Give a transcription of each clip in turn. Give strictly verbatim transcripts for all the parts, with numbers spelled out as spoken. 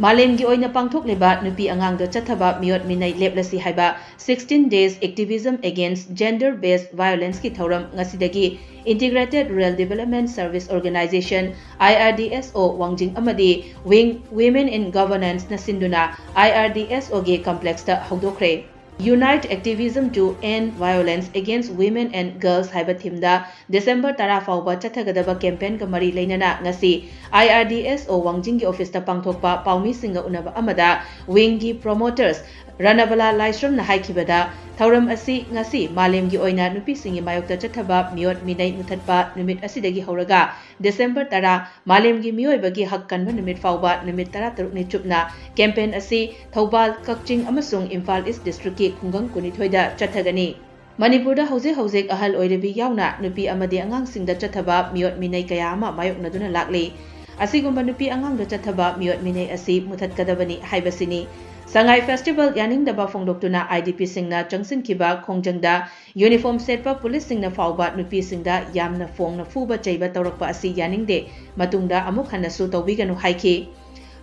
ꯃꯥꯂꯦꯝꯒꯤ ꯑꯣꯏꯅ ꯄꯥꯡꯊꯣꯛꯂꯤꯕ ꯅꯨꯄꯤ ꯑꯉꯥꯡꯗ ꯆꯠꯊꯕ ꯃꯤꯑꯣꯠ ꯃꯤꯅꯩ ꯂꯦꯞꯂꯁꯤ ꯍꯥꯏꯕ sixteen Days Activism Against Gender Based Violence ꯀꯤ ꯊꯧꯔꯝ ꯉꯁꯤꯗꯒꯤ Integrated Rural Development Service Organization, I R D S O, ꯋꯥꯡꯖꯤꯡ ꯑꯃꯗꯤ Wing Women in Governance ꯅ ꯁꯤꯟꯗꯨꯅ I R D S O ꯒꯤ complex ꯇ ꯍꯧꯗꯣꯛꯈ꯭ꯔꯦ꯫ Unite Activism to End Violence Against Women and Girls ꯍꯥꯏꯕ theme ꯗ December ꯇꯔꯥ ꯐꯥꯎꯕ ꯆꯠꯊꯒꯗꯕ campaign ꯒ ꯃꯔꯤ ꯂꯩꯅꯅ ꯉꯁꯤ I R D S O ꯋꯥꯡꯖꯤꯡꯒꯤ office ꯇ ꯄꯥꯡꯊꯣꯛꯄ ꯄꯥꯎꯃꯤꯁꯤꯡꯒ ꯎꯅꯕ ꯑꯃꯗ Wing ꯒꯤ promoters ꯔꯅꯕꯂꯥ ꯂꯥꯏꯁ꯭ꯔꯝꯅ ꯍꯥꯏꯈꯤꯕꯗ, ꯊꯧꯔꯝ ꯑꯁꯤ ꯉꯁꯤ ꯃꯥꯂꯦꯝꯒꯤ ꯑꯣꯏꯅ ꯅꯨꯄꯤꯁꯤꯡꯒꯤ ꯃꯥꯌꯣꯛꯇ ꯆꯠꯊꯕ ꯃꯤꯑꯣꯠ ꯃꯤꯅꯩ ꯃꯨꯊꯠꯄ ꯅꯨꯃꯤꯠ ꯑꯁꯤꯗꯒꯤ ꯍꯧꯔꯒ December ꯇꯔꯥ, ꯃꯥꯂꯦꯝꯒꯤ ꯃꯤꯑꯣꯏꯕꯒꯤ ꯍꯛ ꯀꯟꯕ ꯅꯨꯃꯤꯠ ꯐꯥꯎꯕ ꯅꯨꯃꯤꯠ ꯇꯔꯥꯇꯔꯨꯛꯅꯤ ꯆꯨꯞꯅ campaign ꯑꯁꯤ ꯊꯧꯕꯥꯜ, ꯀꯛꯆꯤꯡ ꯑꯃꯁꯨꯡ ꯏꯝꯐꯥꯜ East district ꯀꯤ ꯈꯨꯡꯒꯪ ꯀꯨꯟꯅꯤꯊꯣꯏꯗ ꯆꯠꯊꯒꯅꯤ꯫ ꯃꯅꯤꯄꯨꯔꯗ ꯍꯧꯖꯤꯛ ꯍꯧꯖꯤꯛ ꯑꯍꯜ ꯑꯣꯏꯔꯕꯤ ꯌꯥꯎꯅ ꯅꯨꯄꯤ ꯑꯃꯗꯤ ꯑꯉꯥꯡꯁꯤꯡꯗ ꯆꯠꯊꯕ ꯃꯤꯑꯣꯠ ꯃꯤꯅꯩ ꯀꯌꯥ ꯑꯃ ꯃꯥꯌꯣꯛꯅꯗꯨꯅ ꯂꯥꯛꯂꯤ꯫ ꯑꯁꯤꯒꯨꯝꯕ ꯅꯨꯄꯤ ꯑꯉꯥꯡꯗ ꯆꯠꯊꯕ ꯃꯤꯑꯣꯠ ꯃꯤꯅꯩ ꯑꯁꯤ ꯃꯨꯊꯠꯀꯗꯕꯅꯤ ꯍꯥꯏꯕꯁꯤꯅꯤ꯫ ꯁꯉꯥꯏ festival ꯌꯥꯅꯤꯡꯗꯕ ꯐꯣꯡꯗꯣꯛꯇꯨꯅ I D P ꯁꯤꯡꯅ ꯆꯪꯁꯤꯟꯈꯤꯕ ꯈꯣꯡꯖꯪꯗ uniform ꯁꯦꯠꯄ police ꯁꯤꯡꯅ ꯐꯥꯎꯕ ꯅꯨꯄꯤꯁꯤꯡꯗ ꯌꯥꯝꯅ ꯐꯣꯡꯅ ꯐꯨꯕ ꯆꯩꯕ ꯇꯧꯔꯛꯄ ꯑꯁꯤ ꯌꯥꯅꯤꯡꯗꯦ, ꯃꯇꯨꯡꯗ ꯑꯃꯨꯛ ꯍꯟꯅꯁꯨ ꯇꯧꯕꯤꯒꯅꯨ ꯍꯥꯏꯈꯤ꯫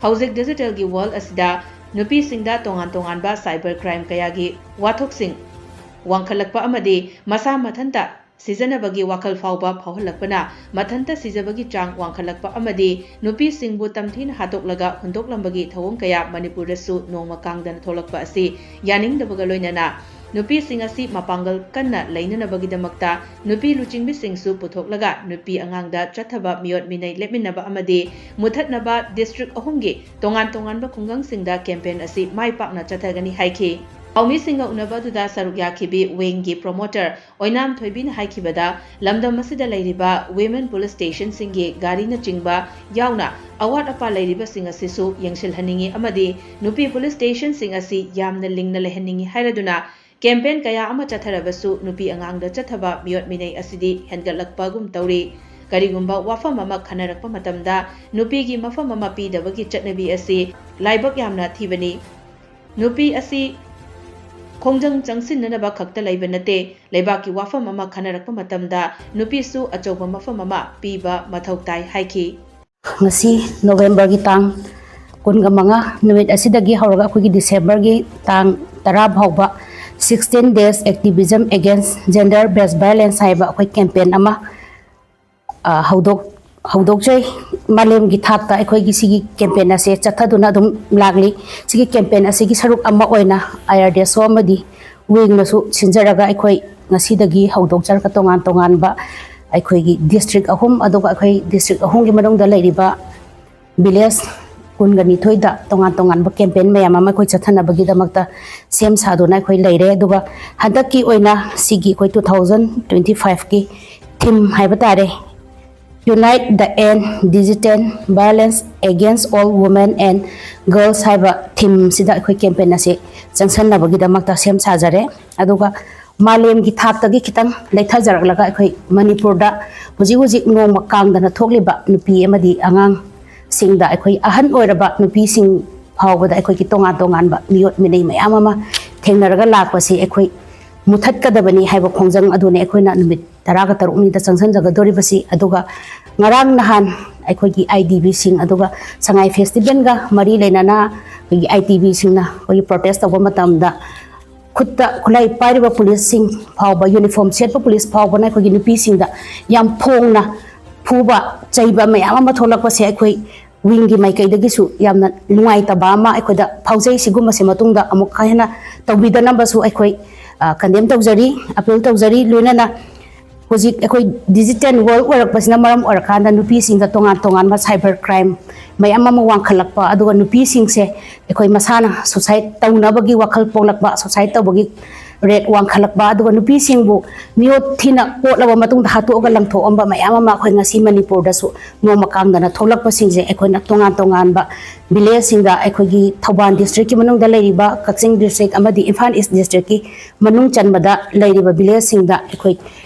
ꯍꯧꯖꯤꯛ digital ꯒꯤ world ꯑꯁꯤꯗ ꯅꯨꯄꯤꯁꯤꯡꯗ ꯇꯣꯉꯥꯟ ꯇꯣꯉꯥꯟꯕ cyber crime ꯀꯌꯥꯒꯤ ꯋꯥꯊꯣꯛꯁꯤꯡ ꯋꯥꯡꯈꯠꯂꯛꯄ ꯑꯃꯗꯤ ꯃꯁꯥ ꯃꯊꯟꯇ ꯁꯤꯖꯅꯕꯒꯤ ꯋꯥꯈꯜ ꯐꯥꯎꯕ ꯐꯥꯎꯍꯜꯂꯛꯄꯅ ꯃꯊꯟꯇ ꯁꯤꯖꯕꯒꯤ ꯆꯥꯡ ꯋꯥꯡꯈꯠꯂꯛꯄ ꯑꯃꯗꯤ ꯅꯨꯄꯤꯁꯤꯡꯕꯨ ꯇꯝꯊꯤꯅ ꯍꯥꯠꯇꯣꯛꯂꯒ ꯍꯨꯟꯗꯣꯛꯂꯝꯕꯒꯤ ꯊꯧꯑꯣꯡ ꯀꯌꯥ ꯃꯅꯤꯄꯨꯔꯗꯁꯨ ꯅꯣꯡꯃ ꯀꯥꯡꯗꯅ ꯊꯣꯛꯂꯛꯄ ꯑꯁꯤ ꯌꯥꯅꯤꯡꯗꯕꯒ ꯂꯣꯏꯅꯅ ꯅꯨꯄꯤꯁꯤꯡ ꯑꯁꯤ ꯃꯄꯥꯡꯒꯜ ꯀꯟꯅ ꯂꯩꯅꯅꯕꯒꯤꯗꯃꯛꯇ ꯅꯨꯄꯤ ꯂꯨꯆꯤꯡꯕꯤꯁꯤꯡꯁꯨ ꯄꯨꯊꯣꯛꯂꯒ ꯅꯨꯄꯤ ꯑꯉꯥꯡꯗ ꯆꯠꯊꯕ ꯃꯤꯑꯣꯠ ꯃꯤꯅꯩ ꯂꯦꯞꯃꯤꯟꯅꯕ ꯑꯃꯗꯤ ꯃꯨꯊꯠꯅꯕ district ꯑꯍꯨꯝꯒꯤ ꯇꯣꯉꯥꯟ ꯇꯣꯉꯥꯟꯕ ꯈꯨꯡꯒꯪꯁꯤꯡꯗ campaign ꯑꯁꯤ ꯃꯥꯏ ꯄꯥꯛꯅ ꯆꯠꯊꯒꯅꯤ ꯍꯥꯏꯈꯤ꯫ ꯄꯥꯎꯃꯤꯁꯤꯡꯒ ꯎꯅꯕ ꯑꯗꯨꯗ ꯁꯔꯨꯛ ꯌꯥꯈꯤꯕꯤ Wing ꯒꯤ promoter ꯑꯣꯏꯅꯥꯝ ꯊꯣꯏꯕꯤꯅ ꯍꯥꯏꯈꯤꯕꯗ, ꯂꯝꯗꯝ ꯑꯁꯤꯗ ꯂꯩꯔꯤꯕ women police station ꯁꯤꯡꯒꯤ ꯒꯥꯔꯤꯅꯆꯤꯡꯕ ꯌꯥꯎꯅ ꯑꯋꯥꯠ ꯑꯄꯥ ꯂꯩꯔꯤꯕꯁꯤꯡ ꯑꯁꯤꯁꯨ ꯌꯦꯡꯁꯤꯜꯍꯟꯅꯤꯡꯏ ꯑꯃꯗꯤ ꯅꯨꯄꯤ police station ꯁꯤꯡ ꯑꯁꯤ ꯌꯥꯝꯅ ꯂꯤꯡꯅ ꯂꯩꯍꯟꯅꯤꯡꯏ ꯍꯥꯏꯔꯗꯨꯅ campaign ꯀꯌꯥ ꯑꯃ ꯆꯠꯊꯔꯕꯁꯨ ꯅꯨꯄꯤ ꯑꯉꯥꯡꯗ ꯆꯠꯊꯕ ꯃꯤꯑꯣꯠ ꯃꯤꯅꯩ ꯑꯁꯤꯗꯤ ꯍꯦꯟꯒꯠꯂꯛꯄꯒꯨꯝ ꯇꯧꯔꯤ꯫ ꯀꯔꯤꯒꯨꯝꯕ ꯋꯥꯐꯝ ꯑꯃ ꯈꯟꯅꯔꯛꯄ ꯃꯇꯝꯗ ꯅꯨꯄꯤꯒꯤ ꯃꯐꯝ ꯑꯃ ꯄꯤꯗꯕꯒꯤ ꯆꯠꯅꯕꯤ ꯑꯁꯤ ꯂꯥꯏꯕꯛ ꯌꯥꯝꯅ ꯊꯤꯕꯅꯤ꯫ ꯅꯨꯄꯤ ꯑꯁꯤ ꯈꯣꯡꯖꯪ ꯆꯪꯁꯤꯟꯅꯅꯕ ꯈꯛꯇ ꯂꯩꯕ ꯅꯠꯇꯦ, ꯂꯩꯕꯥꯛꯀꯤ ꯋꯥꯐꯝ ꯑꯃ ꯈꯟꯅꯔꯛꯄ ꯃꯇꯝꯗ ꯅꯨꯄꯤꯁꯨ ꯑꯆꯧꯕ ꯃꯐꯝ ꯑꯃ ꯄꯤꯕ ꯃꯊꯧ ꯇꯥꯏ ꯍꯥꯏꯈꯤ꯫ ꯉꯁꯤ November ꯒꯤ ꯇꯥꯡ ꯀꯨꯟꯒ ꯃꯉꯥ ꯅꯨꯃꯤꯠ ꯑꯁꯤꯗꯒꯤ ꯍꯧꯔꯒ ꯑꯩꯈꯣꯏꯒꯤ ꯗꯤꯁꯦꯝꯕꯔꯒꯤ ꯇꯥꯡ ꯇꯔꯥ ꯐꯥꯎꯕ sixteen days activism against gender based violence ꯍꯥꯏꯕ ꯑꯩꯈꯣꯏ ꯀꯦꯝꯄꯦꯟ ꯑꯃ ꯍꯧꯗꯣꯛ ꯍꯧꯗꯣꯛꯆꯩ꯫ ꯃꯥꯂꯦꯝꯒꯤ ꯊꯥꯛꯇ ꯑꯩꯈꯣꯏꯒꯤ ꯁꯤꯒꯤ ꯀꯦꯝꯄꯦꯟ ꯑꯁꯦ ꯆꯠꯊꯗꯨꯅ ꯑꯗꯨꯝ ꯂꯥꯛꯂꯤ꯫ ꯁꯤꯒꯤ ꯀꯦꯝꯄꯦꯟ ꯑꯁꯤꯒꯤ ꯁꯔꯨꯛ ꯑꯃ ꯑꯣꯏꯅ IRDSO ꯑꯃꯗꯤ ꯋꯤꯡꯅꯁꯨ ꯁꯤꯟꯖꯔꯒ ꯑꯩꯈꯣꯏ ꯉꯁꯤꯗꯒꯤ ꯍꯧꯗꯣꯛꯆꯔꯒ ꯇꯣꯉꯥꯟ ꯇꯣꯉꯥꯟꯕ ꯑꯩꯈꯣꯏꯒꯤ ꯗꯤꯁꯇ꯭ꯔꯤꯛ ꯑꯍꯨꯝ, ꯑꯗꯨꯒ ꯑꯩꯈꯣꯏ ꯗꯤꯁꯇ꯭ꯔꯤꯛ ꯑꯍꯨꯝꯒꯤ ꯃꯅꯨꯡꯗ ꯂꯩꯔꯤꯕ ꯚꯤꯂꯦꯖ ꯀꯨꯟꯒ ꯅꯤꯊꯣꯏꯗ ꯇꯣꯉꯥꯟ ꯇꯣꯉꯥꯟꯕ ꯀꯦꯝꯄꯦꯟ ꯃꯌꯥꯝ ꯑꯃ ꯑꯩꯈꯣꯏ ꯆꯠꯊꯅꯕꯒꯤꯗꯃꯛꯇ ꯁꯦꯝ ꯁꯥꯗꯨꯅ ꯑꯩꯈꯣꯏ ꯂꯩꯔꯦ꯫ ꯑꯗꯨꯒ ꯍꯟꯗꯛꯀꯤ ꯑꯣꯏꯅ ꯁꯤꯒꯤ ꯑꯩꯈꯣꯏ two thousand twenty five ꯀꯤ ꯊꯤꯝ ꯍꯥꯏꯕ ꯇꯥꯔꯦ, Unite the End Digital Violence Against All Women and Girls ꯍꯥꯏꯕ ꯊꯤꯝꯁꯤꯗ ꯑꯩꯈꯣꯏ ꯀꯦꯝꯄꯦꯟ ꯑꯁꯤ ꯆꯪꯁꯟꯅꯕꯒꯤꯗꯃꯛꯇ ꯁꯦꯝ ꯁꯥꯖꯔꯦ꯫ ꯑꯗꯨꯒ ꯃꯥꯂꯦꯝꯒꯤ ꯊꯥꯛꯇꯒꯤ ꯈꯤꯇꯪ ꯂꯩꯊꯖꯔꯛꯂꯒ ꯑꯩꯈꯣꯏ ꯃꯅꯤꯄꯨꯔꯗ ꯍꯧꯖꯤꯛ ꯍꯧꯖꯤꯛ ꯅꯣꯡꯃ ꯀꯥꯡꯗꯅ ꯊꯣꯛꯂꯤꯕ ꯅꯨꯄꯤ ꯑꯃꯗꯤ ꯑꯉꯥꯡꯁꯤꯡꯗ, ꯑꯩꯈꯣꯏ ꯑꯍꯟ ꯑꯣꯏꯔꯕ ꯅꯨꯄꯤꯁꯤꯡ ꯐꯥꯎꯕꯗ ꯑꯩꯈꯣꯏꯒꯤ ꯇꯣꯉꯥꯟ ꯇꯣꯉꯥꯟꯕ ꯃꯤꯑꯣꯠ ꯃꯤꯅꯩ ꯃꯌꯥꯝ ꯑꯃ ꯊꯦꯡꯅꯔꯒ ꯂꯥꯛꯄꯁꯤ ꯑꯩꯈꯣꯏ ꯃꯨꯊꯠꯀꯗꯕꯅꯤ ꯍꯥꯏꯕ ꯈꯣꯡꯖꯪ ꯑꯗꯨꯅꯤ ꯑꯩꯈꯣꯏꯅ ꯅꯨꯃꯤꯠ ꯇꯔꯥꯒ ꯇꯔꯨꯛꯅꯤꯗ ꯆꯪꯁꯤꯟꯖꯒꯗꯧꯔꯤꯕꯁꯤ꯫ ꯑꯗꯨꯒ ꯉꯔꯥꯡ ꯅꯍꯥꯟ ꯑꯩꯈꯣꯏꯒꯤ IDBꯁꯤꯡ, ꯑꯗꯨꯒ ꯁꯉꯥꯏ ꯐꯦꯁꯇꯤꯚꯦꯜꯒ ꯃꯔꯤ ꯂꯩꯅꯅ ꯑꯩꯈꯣꯏꯒꯤ IDBꯁꯤꯡꯅ ꯑꯩꯈꯣꯏꯒꯤ ꯄ꯭ꯔꯣꯇꯦꯁ ꯇꯧꯕ ꯃꯇꯝꯗ ꯈꯨꯠꯇ ꯈꯨꯠꯂꯥꯏ ꯄꯥꯏꯔꯤꯕ ꯄꯨꯂꯤꯁꯁꯤꯡ ꯐꯥꯎꯕ, ꯌꯨꯅꯤꯐꯣꯔꯝ ꯁꯦꯠꯄ ꯄꯨꯂꯤꯁ ꯐꯥꯎꯕꯅ ꯑꯩꯈꯣꯏꯒꯤ ꯅꯨꯄꯤꯁꯤꯡꯗ ꯌꯥꯝ ꯐꯣꯡꯅ ꯐꯨꯕ ꯆꯩꯕ ꯃꯌꯥꯝ ꯑꯃ ꯊꯣꯛꯂꯛꯄꯁꯦ ꯑꯩꯈꯣꯏ ꯋꯤꯡꯒꯤ ꯃꯥꯏꯀꯩꯗꯒꯤꯁꯨ ꯌꯥꯝꯅ ꯅꯨꯡꯉꯥꯏꯇꯕ ꯑꯃ ꯑꯩꯈꯣꯏꯗ ꯐꯥꯎꯖꯩ꯫ ꯁꯤꯒꯨꯝꯕꯁꯦ ꯃꯇꯨꯡꯗ ꯑꯃꯨꯛꯀ ꯍꯦꯟꯅ ꯇꯧꯕꯤꯗꯅꯕꯁꯨ ꯑꯩꯈꯣꯏ ꯀꯟꯗꯦꯝ ꯇꯧꯖꯔꯤ, ꯑꯄꯤꯜ ꯇꯧꯖꯔꯤ꯫ ꯂꯣꯏꯅꯅ ꯍꯧꯖꯤꯛ ꯑꯩꯈꯣꯏ ꯗꯤꯖꯤꯇꯦꯜ ꯋꯥꯔꯜ ꯑꯣꯏꯔꯛꯄꯁꯤꯅ ꯃꯔꯝ ꯑꯣꯏꯔꯀꯥꯟꯗ ꯅꯨꯄꯤꯁꯤꯡꯗ ꯇꯣꯉꯥꯟ ꯇꯣꯉꯥꯟꯕ ꯁꯥꯏꯕꯔ ꯀ꯭ꯔꯥꯏꯝ ꯃꯌꯥꯝ ꯑꯃ ꯋꯥꯡꯈꯠꯂꯛꯄ, ꯑꯗꯨꯒ ꯅꯨꯄꯤꯁꯤꯡꯁꯦ ꯑꯩꯈꯣꯏ ꯃꯁꯥꯅ ꯁꯨꯁꯥꯏꯠ ꯇꯧꯅꯕꯒꯤ ꯋꯥꯈꯜ ꯄꯣꯛꯂꯛꯄ, ꯁꯨꯁꯥꯏꯠ ꯇꯧꯕꯒꯤ ꯔꯦꯠ ꯋꯥꯡꯈꯠꯂꯛꯄ, ꯑꯗꯨꯒ ꯅꯨꯄꯤꯁꯤꯡꯕꯨ ꯃꯤꯑꯣꯠ ꯊꯤꯅ ꯑꯣꯠꯂꯕ ꯃꯇꯨꯡꯗ ꯍꯥꯠꯇꯣꯛꯑꯒ ꯂꯪꯊꯣꯛꯑꯝꯕ ꯃꯌꯥꯝ ꯑꯃ ꯑꯩꯈꯣꯏ ꯉꯁꯤ ꯃꯅꯤꯄꯨꯔꯗꯁꯨ ꯅꯣꯡꯃ ꯀꯥꯡꯗꯅ ꯊꯣꯛꯂꯛꯄꯁꯤꯡꯁꯦ ꯑꯩꯈꯣꯏꯅ ꯇꯣꯉꯥꯟ ꯇꯣꯉꯥꯟꯕ ꯚꯤꯂꯦꯖꯁꯤꯡꯗ, ꯑꯩꯈꯣꯏꯒꯤ ꯊꯧꯕꯥꯜ ꯗꯤꯁꯇ꯭ꯔꯤꯛꯀꯤ ꯃꯅꯨꯡꯗ ꯂꯩꯔꯤꯕ ꯀꯛꯆꯤꯡ ꯗꯤꯁꯇ꯭ꯔꯤꯛ ꯑꯃꯗꯤ ꯏꯝꯐꯥꯜ ꯏꯁ ꯗꯤꯁꯇ꯭ꯔꯤꯛꯀꯤ ꯃꯅꯨꯡ ꯆꯟꯕꯗ ꯂꯩꯔꯤꯕ ꯚꯤꯂꯦꯖꯁꯤꯡꯗ ꯑꯩꯈꯣꯏ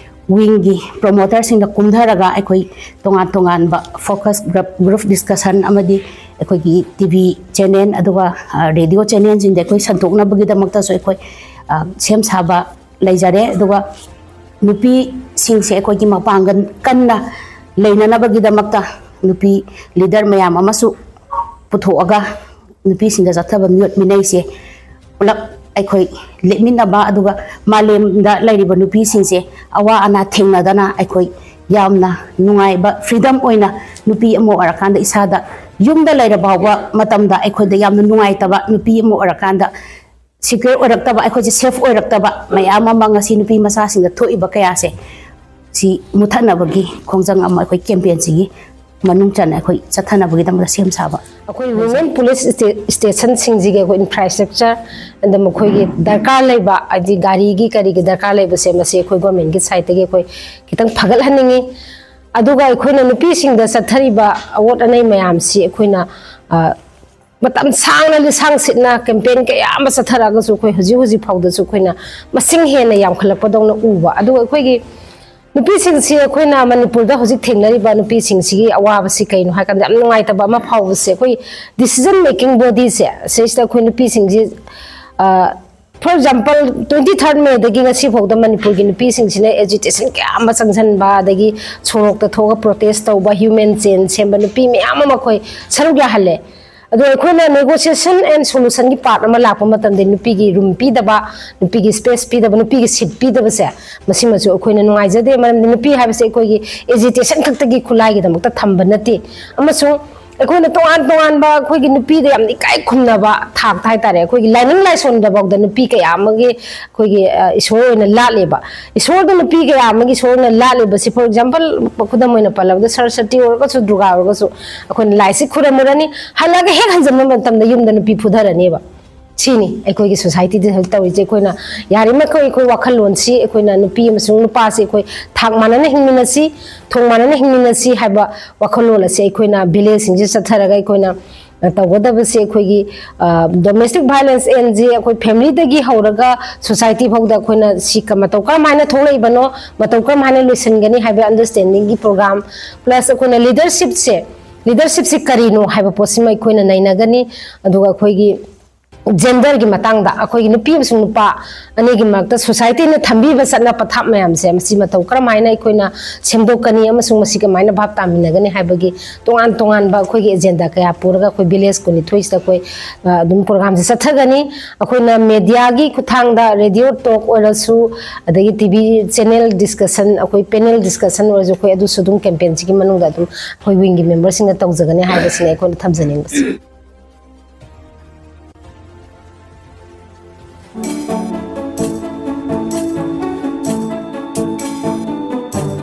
ꯋꯤꯡꯒꯤ ꯄ꯭ꯔꯣꯃꯣꯇꯔꯁꯤꯡꯗ ꯀꯨꯝꯊꯔꯒ ꯑꯩꯈꯣꯏ ꯇꯣꯉꯥꯟ ꯇꯣꯉꯥꯟꯕ ꯐꯣꯀꯁ ꯒ꯭ꯔꯨꯞ, ꯒ꯭ꯔꯨꯞ ꯗꯤꯁꯀꯁꯟ ꯑꯃꯗꯤ ꯑꯩꯈꯣꯏꯒꯤ TV ꯆꯦꯅꯦꯜ, ꯑꯗꯨꯒ ꯔꯦꯗꯤꯑꯣ ꯆꯦꯅꯦꯜꯁꯤꯡꯗ ꯑꯩꯈꯣꯏ ꯁꯟꯗꯣꯛꯅꯕꯒꯤꯗꯃꯛꯇꯁꯨ ꯑꯩꯈꯣꯏ ꯁꯦꯝ ꯁꯥꯕ ꯂꯩꯖꯔꯦ꯫ ꯑꯗꯨꯒ ꯅꯨꯄꯤꯁꯤꯡꯁꯦ ꯑꯩꯈꯣꯏꯒꯤ ꯃꯄꯥꯡꯒꯜ ꯀꯟꯅ ꯂꯩꯅꯅꯕꯒꯤꯗꯃꯛꯇ ꯅꯨꯄꯤ ꯂꯤꯗꯔ ꯃꯌꯥꯝ ꯑꯃꯁꯨ ꯄꯨꯊꯣꯛꯑꯒ ꯅꯨꯄꯤꯁꯤꯡꯗ ꯆꯠꯊꯕ ꯃꯤꯑꯣꯠ ꯃꯤꯅꯩꯁꯦ ꯄꯨꯂꯞ ꯑꯩꯈꯣꯏ ꯂꯦꯞꯃꯤꯟꯅꯕ, ꯑꯗꯨꯒ ꯃꯥꯂꯦꯝꯗ ꯂꯩꯔꯤꯕ ꯅꯨꯄꯤꯁꯤꯡꯁꯦ ꯑꯋꯥ ꯑꯅꯥ ꯊꯦꯡꯅꯗꯅ ꯑꯩꯈꯣꯏ ꯌꯥꯝꯅ ꯅꯨꯡꯉꯥꯏꯕ, freedom ꯑꯣꯏꯅ ꯅꯨꯄꯤ ꯑꯃ ꯑꯣꯏꯔꯀꯥꯟꯗ ꯏꯁꯥꯗ ꯌꯨꯝꯗ ꯂꯩꯔ ꯐꯥꯎꯕ ꯃꯇꯝꯗ ꯑꯩꯈꯣꯏꯗ ꯌꯥꯝꯅ ꯅꯨꯡꯉꯥꯏꯇꯕ, ꯅꯨꯄꯤ ꯑꯃ ꯑꯣꯏꯔꯀꯥꯟꯗ secure ꯑꯣꯏꯔꯛꯇꯕ, ꯑꯩꯈꯣꯏꯁꯦ safe ꯑꯣꯏꯔꯛꯇꯕ ꯃꯌꯥꯝ ꯑꯃ ꯉꯁꯤ ꯅꯨꯄꯤ ꯃꯆꯥꯁꯤꯡꯗ ꯊꯣꯛꯏꯕ ꯀꯌꯥꯁꯦ ꯁꯤ ꯃꯨꯊꯠꯅꯕꯒꯤ ꯈꯣꯡꯖꯪ ꯑꯃ ꯑꯩꯈꯣꯏ campaignꯁꯤꯒꯤ ꯃꯅꯨꯡ ꯆꯟꯅ ꯑꯩꯈꯣꯏ ꯆꯠꯊꯅꯕꯒꯤꯗꯃꯛꯇ ꯁꯦꯝ ꯁꯥꯕ꯫ ꯑꯩꯈꯣꯏ women police station ꯁꯤꯡꯁꯤꯒꯤ ꯑꯩꯈꯣꯏ infrastructure ꯑꯗ ꯃꯈꯣꯏꯒꯤ ꯗꯔꯀꯥꯔ ꯂꯩꯕ, ꯍꯥꯏꯗꯤ ꯒꯥꯔꯤꯒꯤ ꯀꯔꯤꯒꯤ ꯗꯔꯀꯥꯔ ꯂꯩꯕꯁꯦ, ꯃꯁꯤ ꯑꯩꯈꯣꯏ governmentꯀꯤ sideꯇꯒꯤ ꯑꯩꯈꯣꯏ ꯈꯤꯇꯪ ꯐꯒꯠꯍꯟꯅꯤꯡꯉꯤ꯫ ꯑꯗꯨꯒ ꯑꯩꯈꯣꯏꯅ ꯅꯨꯄꯤꯁꯤꯡꯗ ꯆꯠꯊꯔꯤꯕ ꯑꯋꯣꯠ ꯑꯅꯩ ꯃꯌꯥꯝꯁꯤ ꯑꯩꯈꯣꯏꯅ, ꯑ, ꯃꯇꯝ ꯁꯥꯡꯅ ꯂꯤꯁꯥꯡ ꯁꯤꯠꯅ campaign ꯀꯌꯥ ꯑꯃ ꯆꯠꯊꯔꯛꯑꯒꯁꯨ ꯑꯩꯈꯣꯏ ꯍꯧꯖꯤꯛ ꯍꯧꯖꯤꯛ ꯐꯥꯎꯗꯁꯨ ꯑꯩꯈꯣꯏꯅ ꯃꯁꯤꯡ ꯍꯦꯟꯅ ꯌꯥꯝꯈꯠꯂꯛꯄꯗꯧꯅ ꯎꯕ꯫ ꯑꯗꯨꯒ ꯑꯩꯈꯣꯏꯒꯤ ꯅꯨꯄꯤꯁꯤꯡꯁꯤ, ꯑꯩꯈꯣꯏꯅ ꯃꯅꯤꯄꯨꯔꯗ ꯍꯧꯖꯤꯛ ꯊꯦꯡꯅꯔꯤꯕ ꯅꯨꯄꯤꯁꯤꯡꯁꯤꯒꯤ ꯑꯋꯥꯕꯁꯤ ꯀꯩꯅꯣ ꯍꯥꯏ ꯀꯥꯟꯗ, ꯌꯥꯝ ꯅꯨꯡꯉꯥꯏꯇꯕ ꯑꯃ ꯐꯥꯎꯕꯁꯦ, ꯑꯩꯈꯣꯏ decision making bodyꯁꯦ, ꯁꯤꯁꯤꯗ ꯑꯩꯈꯣꯏ ꯅꯨꯄꯤꯁꯤꯡꯁꯤ, ꯑ, for example, twenty third Mayꯗꯒꯤ ꯉꯁꯤ ꯐꯥꯎꯗ ꯃꯅꯤꯄꯨꯔꯒꯤ ꯅꯨꯄꯤꯁꯤꯡꯁꯤꯅ agitation ꯀꯌꯥ ꯑꯃ ꯆꯪꯁꯤꯟꯕ, ꯑꯗꯒꯤ ꯁꯣꯔꯣꯛꯇ ꯊꯣꯛꯑꯒ protest ꯇꯧꯕ, human chain ꯁꯦꯝꯕ ꯅꯨꯄꯤ ꯃꯌꯥꯝ ꯑꯃ ꯑꯩꯈꯣꯏ ꯁꯔꯨꯛ ꯌꯥꯍꯜꯂꯦ꯫ ꯑꯗꯣ ꯑꯩꯈꯣꯏꯅ negotiation and solutionꯒꯤ part ꯑꯃ ꯂꯥꯛꯄ ꯃꯇꯝꯗ ꯅꯨꯄꯤꯒꯤ room ꯄꯤꯗꯕ, ꯅꯨꯄꯤꯒꯤ space ꯄꯤꯗꯕ, ꯅꯨꯄꯤꯒꯤ seat ꯄꯤꯗꯕꯁꯦ, ꯃꯁꯤꯃꯁꯨ ꯑꯩꯈꯣꯏꯅ ꯅꯨꯡꯉꯥꯏꯖꯗꯦ꯫ ꯃꯔꯝꯗꯤ ꯅꯨꯄꯤ ꯍꯥꯏꯕꯁꯦ ꯑꯩꯈꯣꯏꯒꯤ agitation ꯈꯛꯇꯒꯤ ꯈꯨꯠꯂꯥꯏꯒꯤꯗꯃꯛꯇ ꯊꯝꯕ ꯅꯠꯇꯦ꯫ ꯑꯃꯁꯨꯡ ꯑꯩꯈꯣꯏꯅ ꯇꯣꯉꯥꯟ ꯇꯣꯉꯥꯟꯕ ꯑꯩꯈꯣꯏꯒꯤ ꯅꯨꯄꯤꯗ ꯌꯥꯝ ꯏꯀꯥꯏ ꯈꯨꯝꯅꯕ ꯊꯥꯛꯇ ꯍꯥꯏꯇꯥꯔꯦ, ꯑꯩꯈꯣꯏꯒꯤ ꯂꯥꯏꯅꯤꯡ ꯂꯥꯏꯁꯣꯟꯗꯐꯥꯎꯗ ꯅꯨꯄꯤ ꯀꯌꯥ ꯑꯃꯒꯤ ꯑꯩꯈꯣꯏꯒꯤ, ꯑ, ꯏꯁꯣꯔ ꯑꯣꯏꯅ ꯂꯥꯠꯂꯦꯕ꯫ ꯏꯁꯣꯔꯗ ꯅꯨꯄꯤ ꯀꯌꯥ ꯑꯃꯒꯤ ꯏꯁꯣꯔ ꯑꯣꯏꯅ ꯂꯥꯠꯂꯤꯕꯁꯤ, for example, ꯈꯨꯗꯝ ꯑꯣꯏꯅ ꯄꯜꯂꯕꯗ, ꯁꯔꯁꯇꯤ ꯑꯣꯏꯔꯒꯁꯨ, ꯗꯨꯔꯒꯥ ꯑꯣꯏꯔꯒꯁꯨ, ꯑꯩꯈꯣꯏꯅ ꯂꯥꯏꯁꯤ ꯈꯨꯔꯝꯃꯨꯔꯅꯤ, ꯍꯜꯂꯛꯑꯒ ꯍꯦꯛ ꯍꯟꯖꯤꯟꯕ ꯃꯇꯝꯗ ꯌꯨꯝꯗ ꯅꯨꯄꯤ ꯐꯨꯊꯔꯅꯦꯕ꯫ ꯁꯤꯅꯤ ꯑꯩꯈꯣꯏꯒꯤ societyꯗ ꯍꯧꯖꯤꯛ ꯇꯧꯔꯤꯁꯦ꯫ ꯑꯩꯈꯣꯏꯅ ꯌꯥꯔꯤꯃꯈꯩ ꯑꯩꯈꯣꯏ ꯋꯥꯈꯜꯂꯣꯟꯁꯤ, ꯑꯩꯈꯣꯏꯅ ꯅꯨꯄꯤ ꯑꯃꯁꯨꯡ ꯅꯨꯄꯥꯁꯤ ꯑꯩꯈꯣꯏ ꯊꯥꯛ ꯃꯥꯟꯅꯅ ꯍꯤꯡꯃꯤꯟꯅꯁꯤ, ꯊꯣꯡ ꯃꯥꯟꯅꯅ ꯍꯤꯡꯃꯤꯟꯅꯁꯤ ꯍꯥꯏꯕ ꯋꯥꯈꯜꯂꯣꯟ ꯑꯁꯤ ꯑꯩꯈꯣꯏꯅ villageꯁꯤꯡꯁꯤꯗ ꯆꯠꯊꯔꯒ ꯑꯩꯈꯣꯏꯅ, ꯑ, ꯇꯧꯒꯗꯕꯁꯤ ꯑꯩꯈꯣꯏꯒꯤ, ꯑ, domestic violence ꯑꯦꯟ ꯖꯤ ꯑꯩꯈꯣꯏ familyꯗꯒꯤ ꯍꯧꯔꯒ society ꯐꯥꯎꯗ ꯑꯩꯈꯣꯏꯅ ꯁꯤ ꯀ-, ꯃꯇꯧ ꯀꯔꯝ ꯍꯥꯏꯅ ꯊꯣꯛꯂꯛꯏꯕꯅꯣ, ꯃꯇꯧ ꯀꯔꯝ ꯍꯥꯏꯅ ꯂꯣꯏꯁꯤꯟꯒꯅꯤ ꯍꯥꯏꯕ understandingꯒꯤ program, plus ꯑꯩꯈꯣꯏꯅ leadershipꯁꯦ, leadershipꯁꯦ ꯀꯔꯤꯅꯣ ꯍꯥꯏꯕ ꯄꯣꯠꯁꯤꯃ ꯑꯩꯈꯣꯏꯅ ꯅꯩꯅꯒꯅꯤ꯫ ꯑꯗꯨꯒ ꯑꯩꯈꯣꯏꯒꯤ ꯖꯦꯟꯗꯔꯒꯤ ꯃꯇꯥꯡꯗ ꯑꯩꯈꯣꯏꯒꯤ ꯅꯨꯄꯤ ꯑꯃꯁꯨꯡ ꯅꯨꯄꯥ ꯑꯅꯤꯒꯤ ꯃꯔꯛꯇ ꯁꯣꯁꯥꯏꯇꯤꯅ ꯊꯝꯕꯤꯕ ꯆꯠꯅ ꯄꯊꯥꯞ ꯃꯌꯥꯝꯁꯦ, ꯃꯁꯤ ꯃꯇꯧ ꯀꯔꯝ ꯍꯥꯏꯅ ꯑꯩꯈꯣꯏꯅ ꯁꯦꯝꯗꯣꯛꯀꯅꯤ ꯑꯃꯁꯨꯡ ꯃꯁꯤ ꯀꯃꯥꯏꯅ ꯚꯥꯞ ꯇꯥꯃꯤꯟꯅꯒꯅꯤ ꯍꯥꯏꯕꯒꯤ ꯇꯣꯉꯥꯟ ꯇꯣꯉꯥꯟꯕ ꯑꯩꯈꯣꯏꯒꯤ ꯑꯦꯖꯦꯟꯗꯥ ꯀꯌꯥ ꯄꯨꯔꯒ ꯑꯩꯈꯣꯏ ꯚꯤꯂꯦꯖ ꯀꯨꯟꯅꯤꯊꯣꯏꯁꯤꯗ ꯑꯩꯈꯣꯏ, ꯑ, ꯑꯗꯨꯝ ꯄ꯭ꯔꯣꯒ꯭ꯔꯥꯝꯁꯦ ꯆꯠꯊꯒꯅꯤ꯫ ꯑꯩꯈꯣꯏꯅ ꯃꯦꯗꯤꯌꯥꯒꯤ ꯈꯨꯠꯊꯥꯡꯗ, ꯔꯦꯗꯤꯑꯣ ꯇꯣꯛ ꯑꯣꯏꯔꯁꯨ, ꯑꯗꯒꯤ ꯇꯤ ꯚꯤ ꯆꯦꯅꯦꯜ ꯗꯤꯁꯀꯁꯟ, ꯑꯩꯈꯣꯏ ꯄꯦꯅꯦꯜ ꯗꯤꯁꯀꯁꯟ ꯑꯣꯏꯔꯁꯨ, ꯑꯩꯈꯣꯏ ꯑꯗꯨꯁꯨ ꯑꯗꯨꯝ ꯀꯦꯝꯄꯦꯟꯁꯤꯒꯤ ꯃꯅꯨꯡꯗ ꯑꯗꯨꯝ ꯑꯩꯈꯣꯏ ꯋꯤꯡꯒꯤ ꯃꯦꯝꯕꯔꯁꯤꯡꯅ ꯇꯧꯖꯒꯅꯤ ꯍꯥꯏꯕꯁꯤꯅꯤ ꯑꯩꯈꯣꯏꯅ ꯊꯝꯖꯅꯤꯡꯕꯁꯦ꯫